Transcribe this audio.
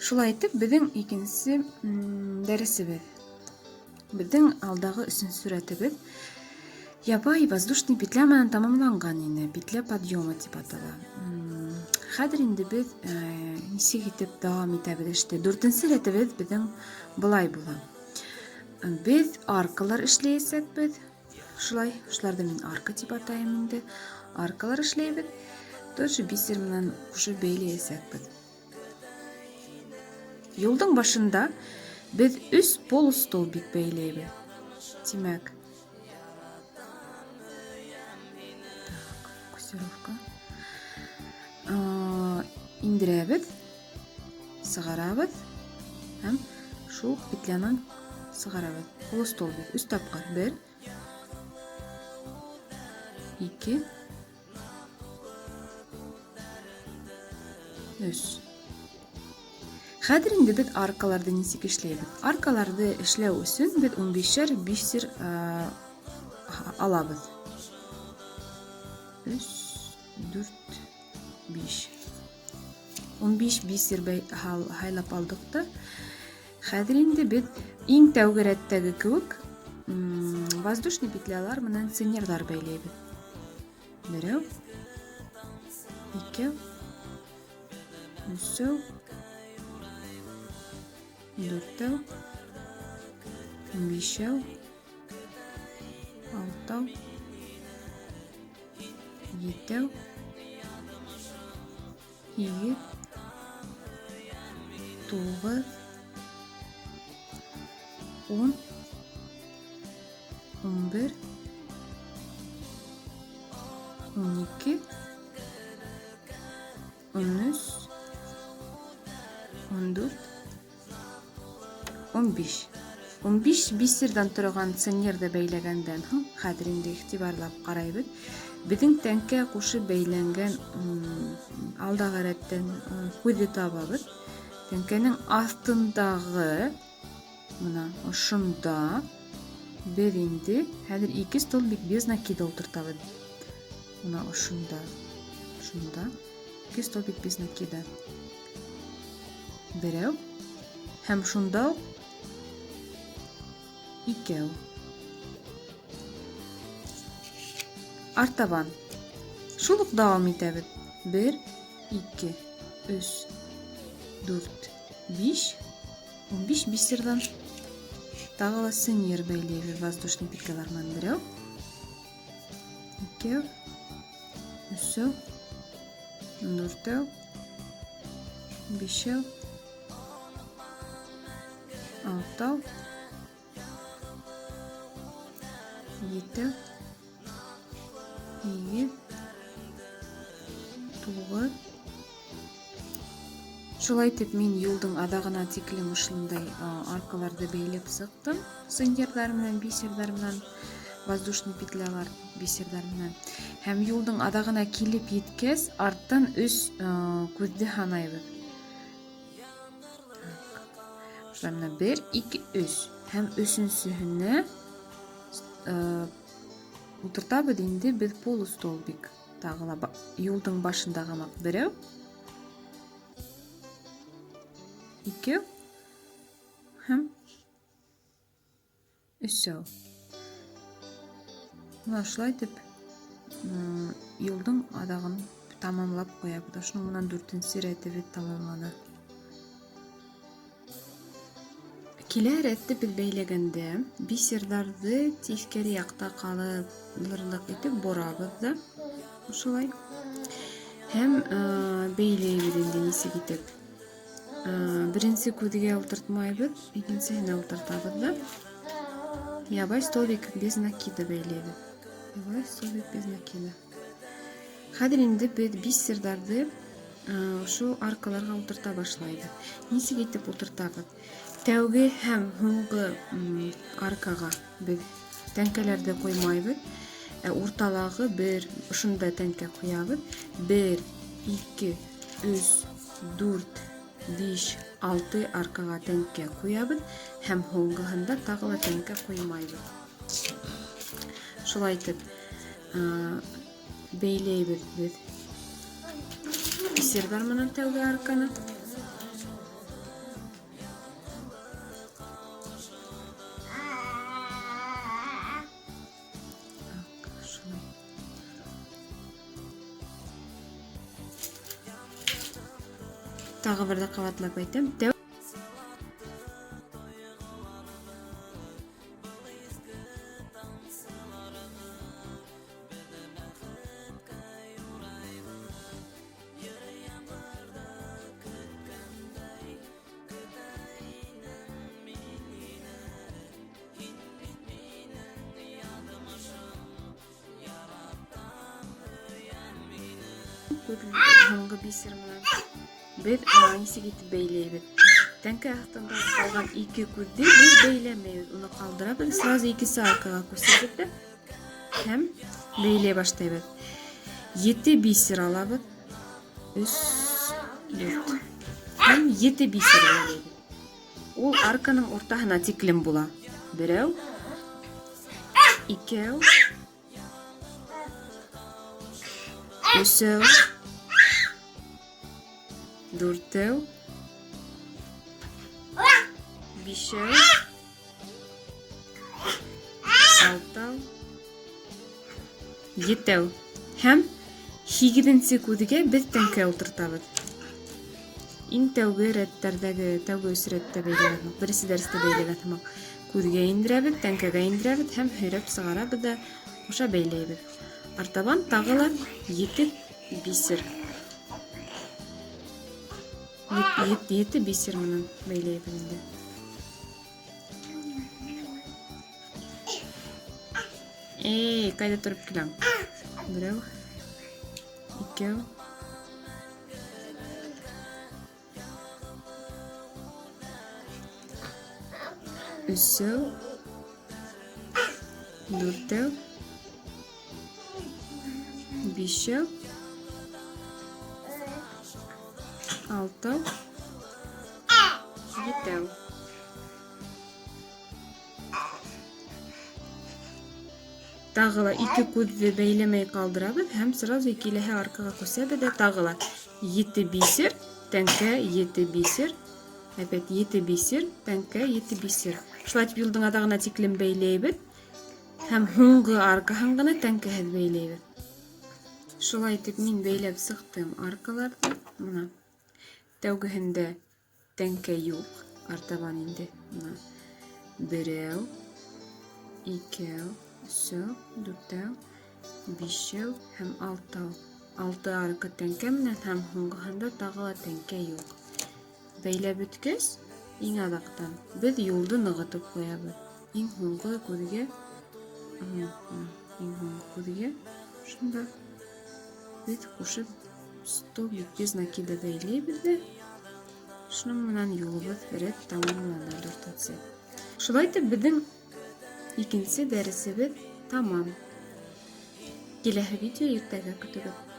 Шулай итеп, беҙҙең икенсе дәресебеҙ. Беҙҙең алдағы өсөнсө рәтебеҙ ябай воздушный петля менән тамамланған ине. Петля подъема тип атала. Хәҙер инде беҙ э, нисек итеп дауам итәбеҙ эште. Дүртенсе рәтебеҙ беҙҙең былай була. Беҙ аркалар эшләйәсәкбеҙ. Шулай, шуларҙы мин арка тип атайым инде. Аркалар эшләйбеҙ. Тоже бисер менән ҡушып бәйләйәсәкбеҙ. Юлдың башында беҙ өс полустолбик бәйләйбеҙ. Тимәк, так, фокусировка. Индерәбеҙ, сығарабыҙ һәм шул уҡ петлянан сығарабыҙ. Полустолбик өс тапҡыр. Бер, ике, өс. Хәҙер инде беҙ аркаларҙы нисек эшләйбеҙ? Аркаларҙы эшләү өсөн беҙ 15-шәр бисер алабыҙ. 3, 4, 5. 15 бисер һайлап алдыҡ та. Хәҙер инде беҙ иң тәүге рәттәге кеүек воздушный петлялар менән цинерҙар бәйләйбеҙ. Берәү, икәү, өсәү, дүртәү, бишәү, алтау, етәү, һигеҙ, туғыҙ, ун, 11, 12, 13, 14, 15. 15 бисердан торган ценнерді бәйләгәндән һуң, хәҙер инде игътибарлап карайбыҙ. Беҙҙең тәңкә ҡушып бәйләнгән алдағы рәттән күҙҙе табабыҙ. Тәңкәнең аҫтындағы Мына ошонда беҙ инде хәҙер ике столбик без накида ултыртабыҙ. Мына ошонда. Шунда ике столбик без накида. Берәү һәм шунда ук икәү. Артабан. Шул ук дәвам итәбеҙ. Бер, ике, өс, дүрт, биш. 15 бисердан тағы ла сынер бәйләйбеҙ воздушный петлялар менән берәү, икәү, өсәү, дүртәү, бишәү, алтау, етәү, һигеҙ, туғыҙ. Шулай итеп, мин юлдың аҙағына тиклем ошондай аркаларҙы бәйләп сыҡтым. Цинерҙар менән, бисерҙар менән, воздушный петлялар, бисерҙар менән. Һәм юлдың аҙағына килеп еткәс, арттан өс күҙҙе һанайбыҙ. Шулай менә бер, ике, өс. Һәм өсөнсөһөнә Ултыртабыҙ инде беҙ полустолбик. Тағы ла юлдың башындағы һымаҡ берәү, икәү һәм өсәү. Мына шулай итеп юлдың аҙағын тамамлап ҡуябыҙ. Шуның менән дүртенсе рәтебеҙ тамамлана. Килә рәтте беҙ бәйләгәндә бисерҙарҙы тиҫкәре яҡта ҡалырлыҡ итеп борабыҙ да ошолай. Һәм бәйләйбеҙ инде нисек итеп. Беренсе күҙгә ултыртмайбыҙ, икенсеһенә ултыртабыҙ да. Ябай столбик без накида бәйләйбеҙ. Ябай столбик без накида. Хәҙер инде беҙ бисерҙарҙы ошо аркаларға ултырта башлайбыҙ. Нисек итеп ултыртабыҙ? Тәүге һәм һуңғы аркаға беҙ тәңкәләрҙе ҡуймайбыҙ. Ә урталағы бер ошонда тәңкә ҡуябыҙ. 1, 2, 3, 4, 5, 6 аркаға тәңкә ҡуябыҙ һәм һуңғыһында тағы ла тәңкә ҡуймайбыҙ. Шулай итеп, бәйләйбеҙ беҙ бисерҙар менән тәүге арканы. Тағы бер ҙә ҡабатлап әйтәм. Тәү Һуңғы бисер менән беҙ нисек итеп бәйләйбеҙ? Тәңкә аҫтында ҡалған ике күҙҙе беҙ бәйләмәйбеҙ, уны ҡалдырабыҙ, сразу икенсе аркаға күсәбеҙ ҙә һәм бәйләй башлайбыҙ. Ете бисер алабыҙ. Өс, дүрт. Һәм ете бисер бәйләйбеҙ. Ул арканың уртаһына тиклем була. Берәү, икәү, өсәү, дүртәү, бишәү, алтау, етәү. Һәм һигеҙенсе күҙгә беҙ тәңкә ултыртабыҙ. Иң тәүге рәттәрҙәге, тәүге өс рәттә бәйләгән һымаҡ, беренсе дәрестә бәйләгән һымаҡ күҙгә индерәбеҙ, тәңкәгә индерәбеҙ һәм һөйрәп сығарабыҙ да ҡуша бәйләйбеҙ. Артабан тағы ла ете бисер. Ете бисер менән бәйләйбеҙ инде. Эй, ҡайҙа тороп киләң? Берәү, икәү. Өсәү. Дүртәү. Бишәү. Алтау. Етәү. Тағы ла ике күҙҙе бәйләмәй ҡалдырабыҙ һәм сразу киләһе аркаға күсәбеҙ дә тағы ла ете бисер, тәңкә, ете бисер, опять ете бисер, тәңкә, ете бисер. Шулай итеп юлдың аҙағына тиклем бәйләйбеҙ һәм һуңғы аркаһын ғына тәңкәһеҙ бәйләйбеҙ. Шулай итеп мин бәйләп сыҡтым аркаларҙы. Мына тәүгеһендә Тәңкә юҡ, артабан инде. Мына берәү, икәү, өсәү, дүртәү, бишәү һәм алтау. Алты арка тәңкә менән һәм һуңғыһында тағы ла тәңкә юҡ. Бәйләп бөткәс, иң аҙаҡтан беҙ юлды нығытып ҡуябыҙ. Иң һуңғы күҙгә, иң һуңғы күҙгә шунда беҙ ҡушып столбик без накида бәйләйбеҙ ҙә шуның менән юлыбыҙ рәт тамамлана дүртенсе. Шулай итеп беҙҙең икенсе дәресебеҙ тамам. Киләһе видео иртәгә көтөгөҙ.